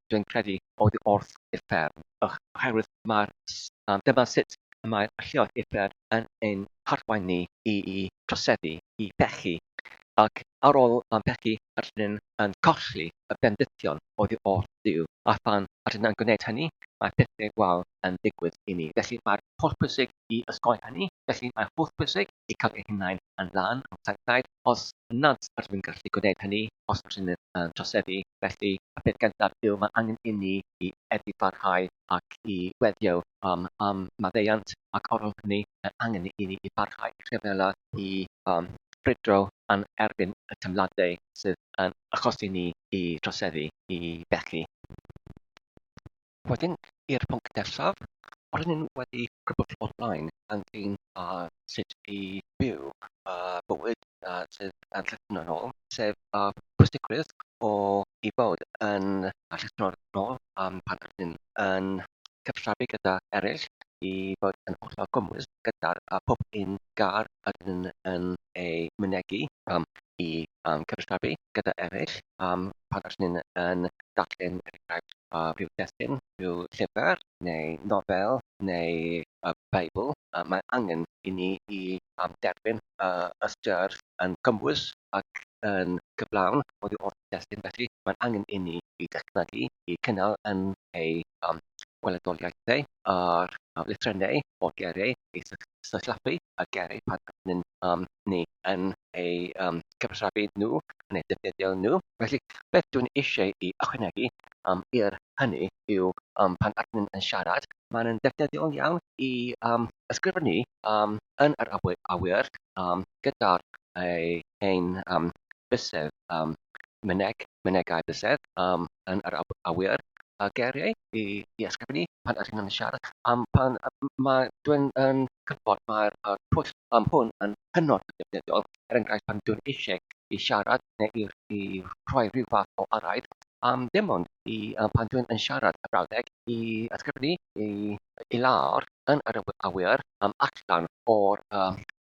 dwi'n credu, oddi wrth uffern, oherwydd mae'r, dyma sut y mae'r alluoedd uffern yn ein harwain ni i troseddu, i bechu, ac ar ôl pechu rydyn yn colli y bendithion oddi wrth Dduw, a phan rydyn yn gwneud hynny, mae pethau gwael yn digwydd i ni. Felly mae'r hollbwysig i osgoi hynny, felly mae hollbwysig i cael ein hunain yn lân, yn sanctaidd, os nad ydym yn gallu gwneud hynny, os ydym yn troseddu, felly y peth gyntaf yw mae angen i ni i edifarhau ac i weddio am maddeuant, ac ar ôl hynny mae angen i ni i barhau i rhyfela i brwydro yn erbyn y teimladau sydd yn achosi ni i troseddu, i bechu. Wedyn, i'r pwnc nesaf, rydyn ni wedi crybwyll o'r blaen ynglyn â sut i byw bywyd sydd yn llythrennol, sef y pwysigrwydd o i fod yn llythrennol pan rydyn yn cyfathrebu gyda eraill, i fod yn hollol gymwys gyda'r pob un gair rydyn yn ei mynegi, i cyfathrebu gyda eraill pan rydyn yn darllen, er enghraifft, rhyw destun, rhyw llyfr neu nofel neu y Beibl, mae angen i ni i derbyn y ystyr yn gymwys ac yn gyflawn oddi wrth y destun, felly mae'n angen i ni i dychmygu, i cynnal yn ei gweledoliaethau a'r lythrennau o'r geiriau i sillafu y geiriau pan ydyn ni yn eu cyfathrebu nhw, yn eu defnyddio nhw. Felly, beth dwi'n eisiau i ychwanegu i'r hynny yw pan ydyn yn siarad, mae'n yn defnyddiol iawn i ysgrifennu yn yr awyr gyda'r ein bysedd myneg, mynegai bysedd yn yr awyr a geiriau i ysgrifennu pan ydyn nhw'n siarad. Pan mae dwi'n yn gwybod mae'r pwll hwn yn hynod o ddefnyddiol, er enghraifft pan dwi'n eisiau i siarad neu i rhoi rhyw fath o araith, dim ond i pan dwi'n yn siarad y brawddeg i ysgrifennu i lawr yn yr awyr allan o'r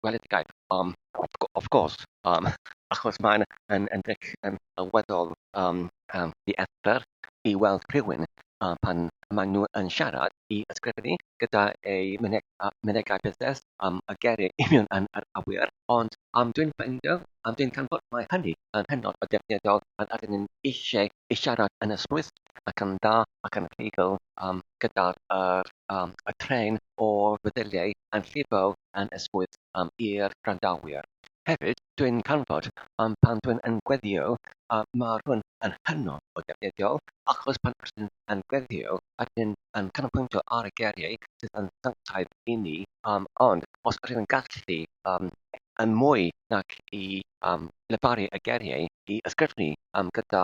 gweledigaeth, of course, achos mae'n yn edrych yn weddol ddiarfer i weld rhywun pan maen nhw yn siarad i ysgrifennu gyda eu mynegai busnes y geiriau union yn yr awyr, ond dwi'n ffeindio, dwi'n canfod mae hynny yn hynod o ddefnyddiol pan ydyn ni'n eisiau i siarad yn ysmwyth ac yn dda ac yn rhugl gyda'r y trên o'r meddyliau yn llifo yn esmwyth i'r gwrandawyr. Hefyd, dwi'n canfod pan dwi'n yn gweddio, mae'r hwn yn hynod o ddefnyddiol, achos pan rydyn yn gweddio, rydyn yn canolbwyntio ar y geiriau sydd yn sanctaidd i ni, ond os ydyn yn gallu yn mwy nag i lefaru y geiriau, i ysgrifennu gyda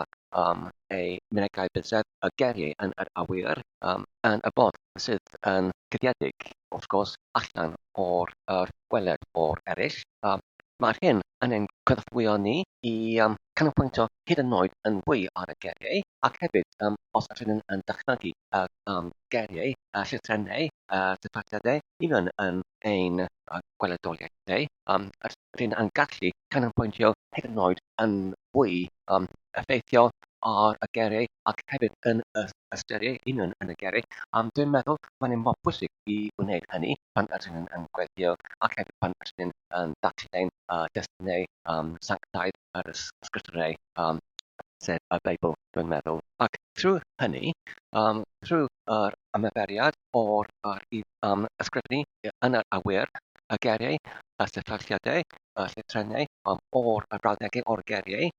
ei mynegai bysedd y geiriau yn yr awyr, yn y ffordd sydd yn cuddiedig, wrth gwrs, allan o'r yr gweled o'r eraill. Mae'r hyn yn ein cynorthwyo ni i canolbwyntio hyd yn oed yn fwy ar y geiriau, ac hefyd os ydyn yn dychmygu y geiriau, y llythrennau, y sillafiadau, union yn ein gweledoliaethau, rydyn yn gallu canolbwyntio hyd yn oed yn fwy effeithiol ar y geiriau ac hefyd yn ystyried union yn y geiriau. Dwi'n meddwl mae'n mor bwysig i wneud hynny pan ydyn ni'n yn gweithio ac hefyd pan ydyn ni'n yn darllen destunau sanctaidd yr ysgrythurau, sef y Beibl, dwi'n meddwl. Ac trwy hynny, trwy yr ymarferiad o'r ysgrifennu yn yr awyr, y geiriau, y sillafiadau, y llythrennau o'r brawddegau o'r geiriau,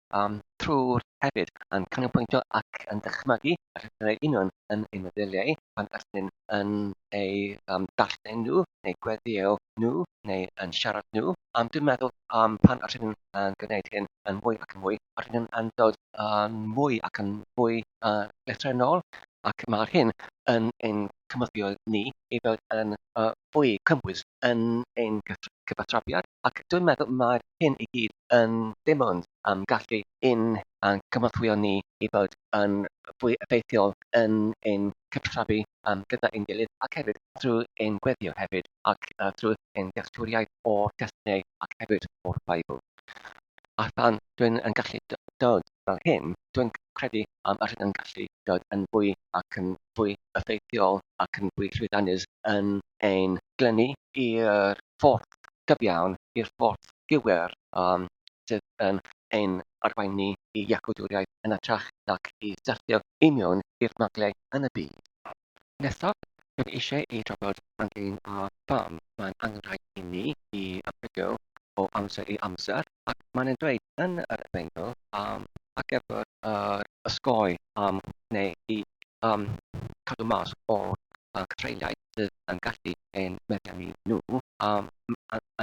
trwy'r hefyd yn canolbwyntio ac yn dychmygu y llythrennau union yn ein meddyliau pan ydyn yn eu darllen nhw, neu gweddio nhw, neu yn siarad nhw. Dwi'n meddwl pan ydyn yn gwneud hyn yn fwy ac yn fwy, ydyn yn dod yn mwy ac yn fwy lythrennol, ac mae'r hyn yn ein cymorthwyo ni i fod yn fwy cymwys yn ein cyfathrebiad, ac dwi'n meddwl mae'r hyn i gyd yn dim ond am gallu ein cynorthwyo ni i fod yn fwy effeithiol yn ein cyfathrebu gyda ein gilydd ac hefyd trwy ein gweddio hefyd ac trwy ein dealltwriaeth o'r testunau ac hefyd o'r Beibl. A phan dwi'n yn gallu dod fel hyn, dwi'n credu yr hyn yn gallu dod yn fwy ac yn fwy effeithiol ac yn fwy llwyddiannus yn ein glynu i'r ffordd gyfiawn, i'r ffordd gywir sydd yn ein arwain ni i iachawdwriaeth yn hytrach nac i syrthio i mewn i'r maglau yn y byd. Nesaf, dwi eisiau ei drafod ynglŷn â pham mae'n angenrhaid i ni i ymddygo o amser i amser, ac mae'n e'n dweud yn yr Efengyl am ar gyfer yr osgoi am neu i cadw mas o'r cythreuliaid sydd yn gallu ein meddiannu nhw,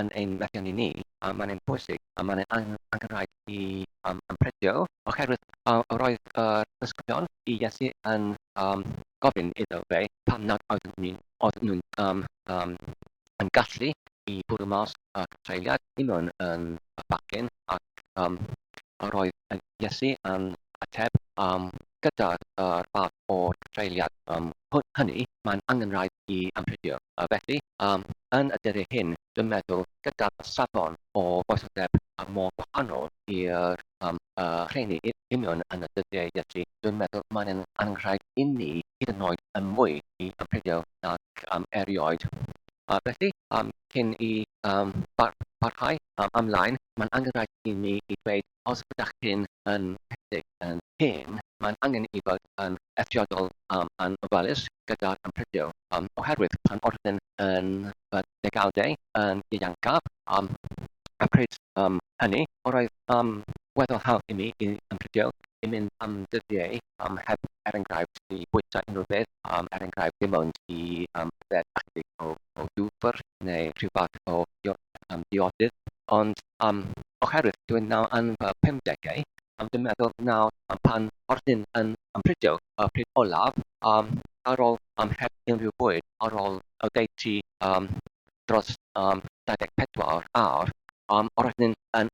yn ein meddiannu ni, mae'n e'n bwysig, mae'n e'n angenrhaid i ymprydio, oherwydd yr oedd yr ysgolion i Iesu yn gofyn iddo fe pam nad oedden nhw, oedden nhw'n yn gallu i bwrw mas y cythreuliad i mewn yn y bachgen, ac yr oedd Iesu yn ateb gyda'r fath o'r cythreuliad hynny, mae'n angenrhaid i ymprydio. Felly, yn y dyddiau hyn, dwi'n meddwl, gyda'r safon o foesoldeb mor gwahanol i'r rheini union yn y dyddiau Iesu, dwi'n meddwl mae'n angenrhaid inni hyd yn oed yn mwy i ymprydio nag erioed. Felly, cyn i barhau ymlaen, mae'n angenrhaid i ni i ddweud, os ydych chi'n yn rhedeg yn hŷn, mae'n angen i fod yn eithriadol yn ofalus gyda'r ymprydio, oherwydd pan oeddwn yn fy degawdau yn ieuengaf, y pryd hynny, roedd weddol hawdd i mi i ymprydio, i mynd am dyddiau heb, er enghraifft, i bwyta unrhyw beth, er enghraifft, dim ond i yfed ychydig o ddwfr neu rhyw fath o diodydd. Ond oherwydd dwi'n nawr yn fy phumdegau, dwi'n meddwl nawr pan oeddwn yn ymprydio y pryd olaf, ar ôl heb unrhyw bwyd, ar ôl oddeutu dros 24 awr, oeddwn yn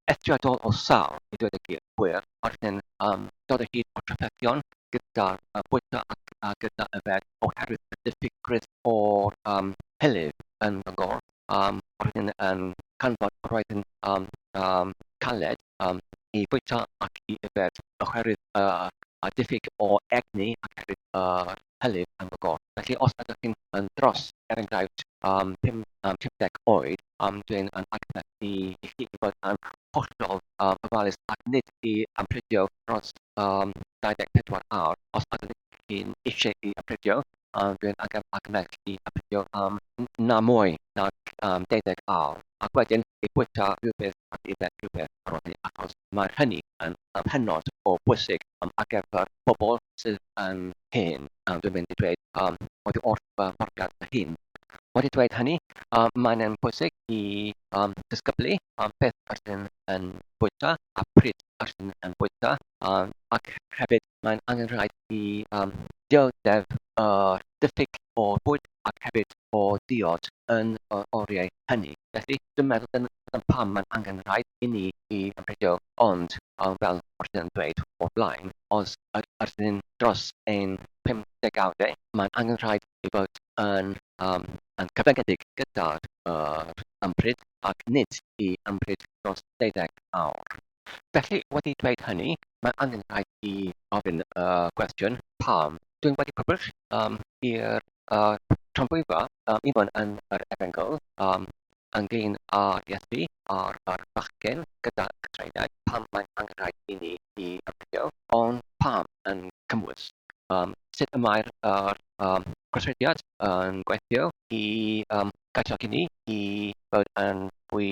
eithriadol o sâl i ddweud y gwir, oeddwn yn dod o hyd o trafferthion gyda'r bwyta ac gyda yfed oherwydd y diffygrwydd o'r hylif yn fy ngorff, oeddwn yn canfod roedd yn caled i fwyta ac i yfed oherwydd y diffyg o egni ac hefyd yr hylif yn fy gorff. Felly os ydych chi'n yn dros, er enghraifft, 50 oed, dwi'n yn argymell i chi i fod yn hollol ofalus ac nid i ymprydio dros 24 awr. Os ydych chi'n eisiau i ymprydio, dwi'n argymell i ymprydio am na mwy nag deuddeg awr, ac wedyn i bwyta rhywbeth ac i yfed rhywbeth ar ôl hynny, achos mae hynny yn hynod o bwysig ar gyfer pobl sydd yn hen, dwi'n mynd i dweud, oddi wrth fy mhrofiad fy hun. Wedi dweud hynny, mae'n yn bwysig i ddisgyblu beth ydyn yn bwyta a pryd ydyn yn bwyta, ac hefyd mae'n angenrhaid i dioddef yr diffyg o bwyd ac hefyd o diod yn yr oriau hynny. Felly, dwi'n meddwl dyna pam mae'n angenrhaid i ni i ymprydio, ond fel rydyn yn dweud o'r blaen, os ydyn dros ein pumdegawdau, mae'n angenrhaid i fod yn yn cyfyngedig gyda'r ympryd ac nid i ympryd dros deuddeg awr. Felly, wedi dweud hynny, mae angen rhaid i ofyn y cwestiwn pam. Dwi'n wedi crybwyll i'r tramgwyddfa i fod yn yr Efengyl ynglyn â Iesu a'r bachgen gyda cytreiniaid, pam mae'n angen rhaid i ni i ymchwilio, ond pam yn cymwys? Sut y mae'r gweithrediad yn gweithio i galluogi ni i fod yn fwy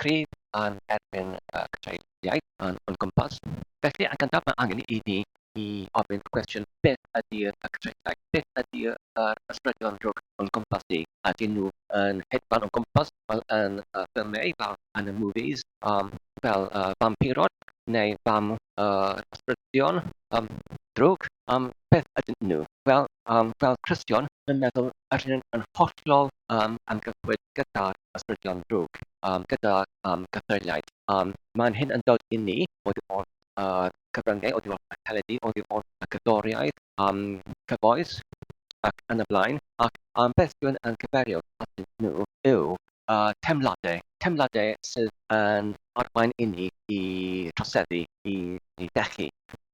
cryf yn erbyn y cytreiliaid yn o'n gwmpas. Felly, yn gyntaf, mae angen i ni i ofyn y cwestiwn, beth ydy'r cytreiliaid? Beth ydy'r ysbrydion drwg o'n gwmpas ni? Ydyn nhw yn hedfan o'n gwmpas fel yn y ffilmiau, fel yn y movies, fel y fampirod neu fam yr ysbrydion drwg? Beth ydyn nhw? Wel, fel Cristion, dwi'n meddwl yr hyn yn hollol amgyffwyd gyda'r ysbrydion drwg, gyda cythreuliaid. Mae'n hyn yn dod i ni oddi wrth y cyfryngau, oddi wrth y teledu, oddi wrth y cerddoriaeth cyfoes ac yn y blaen. Ac beth dwi'n yn cyfeirio atyn nhw yw teimladau, teimladau sydd yn arwain i ni i troseddu, i bechu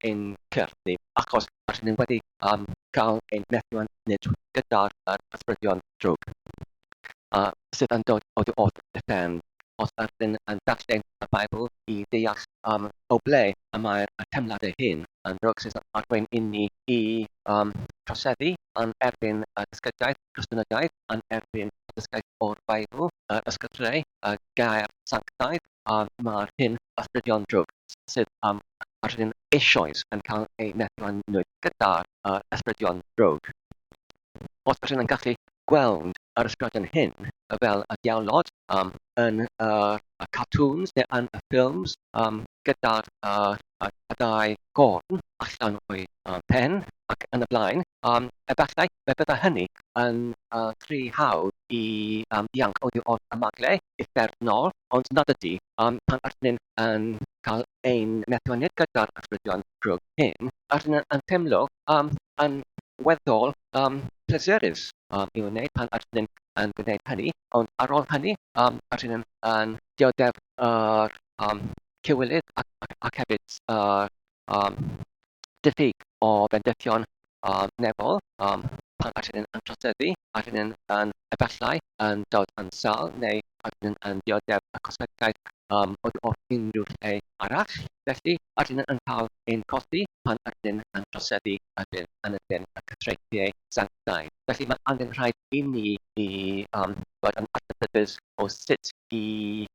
ein cyrff ni, achos rydyn ni wedi cael ein methiant nid gyda'r ysbrydion drwg sydd yn dod oddi wrth uffern. Os ydyn yn darllen y Beibl i ddeall o ble y mae'r teimladau hyn yn ddrwg sydd yn arwain inni i troseddu yn erbyn y dysgediaeth Gristnogaeth, yn erbyn y dysgaeth o'r Beibl, yr Ysgrythurau, y Gair Sanctaidd, mae'r hyn ysbrydion drwg sydd ar hyn eisoes yn cael eu methiannwyd gyda'r ysbrydion drwg. Os ydyn yn gallu gweld yr ysbrydion hyn fel y diawlod yn y cartoons neu yn y ffilms gyda'r y ddau gorn allan o'i pen ac yn y blaen, efallai fe fyddai hynny yn rhy hawdd i ddianc oddi wrth y magle uffernol, ond nad ydy, pan ydyn ni'n yn cael ein methiannau gyda'r ysbrydion drwg hyn, ydyn ni'n yn teimlo yn weddol pleserus i'w wneud pan ydyn ni'n yn gwneud hynny, ond ar ôl hynny, ydyn ni'n yn dioddef yr cywilydd ac hefyd yr diffyg o fendithion nefol pan ydyn ni'n yn troseddu. Ydyn yn, yn efallai yn dod yn sâl neu ydyn yn dioddef y cosmetigaeth oddi wrth unrhyw lle arall. Felly, ydyn yn cael ein colli pan ydyn yn troseddu ydyn yn erbyn y cyfreithiau sanctaidd. Felly, mae angen rhaid i ni i fod yn adnabyddus o sut i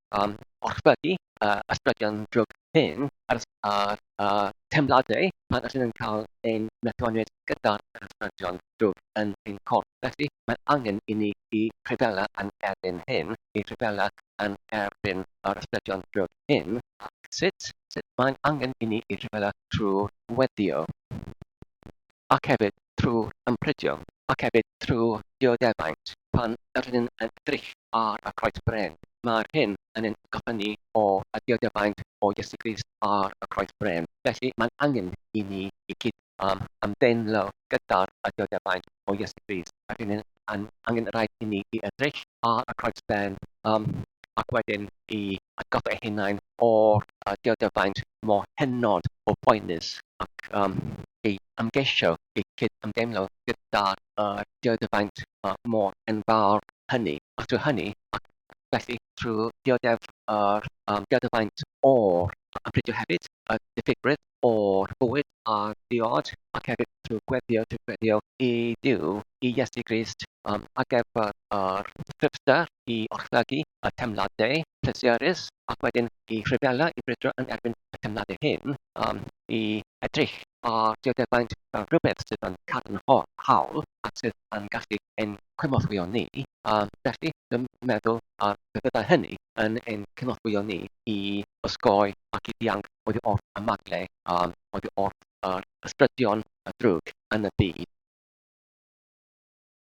orchfygu ysbrydion drwg hyn a'r teimladau pan ydyn yn cael ein methiannwyd gyda'r ysbrydion drwg yn ein corff. Felly, mae angen i ni i rhyfela yn erbyn hyn, i rhyfela yn erbyn yr ysbrydion drwg hyn. Ac sut? Sut? Mae'n angen i ni i rhyfela trwy'r weddio, ac hefyd trwy'r ymprydio, ac hefyd trwy dioddefaint. Pan ydyn ni'n edrych ar y croes bren, mae'r hyn yn ein atgoffa ni o y dioddefaint o Iesu Grist ar y croes bren. Felly, mae'n angen i ni i gyd ymdeimlo gyda'r dioddefaint o Iesu Grist. Rydyn ni'n angen rhaid i ni i edrych ar y croes bren ac wedyn i atgoffa ein hunain o'r dioddefaint mor hynod o boenus ac i ymgeisio i cyd-ymdeimlo gyda'r dioddefaint mor enfawr hynny. A trwy hynny, ac felly trwy dioddef yr dioddefaint o'r ymprydio hefyd, y diffygrwydd o'r bwyd a'r diod, ac hefyd trwy gweddio, trwy gweddio i Dduw, i Iesu Grist, ar gyfer yr tryfder i orchfygu y teimladau pleserus, ac wedyn i rhyfela, i brwydro yn erbyn y teimladau hyn, i edrych ar dioddefaint fel rhywbeth sydd yn cadarnhaol ac sydd yn gallu ein cynorthwyo ni. Felly, dwi'n meddwl pe byddai hynny yn ein cynorthwyo ni i osgoi ac i ddianc oddi wrth y magle, oddi wrth yr ysbrydion drwg yn y byd.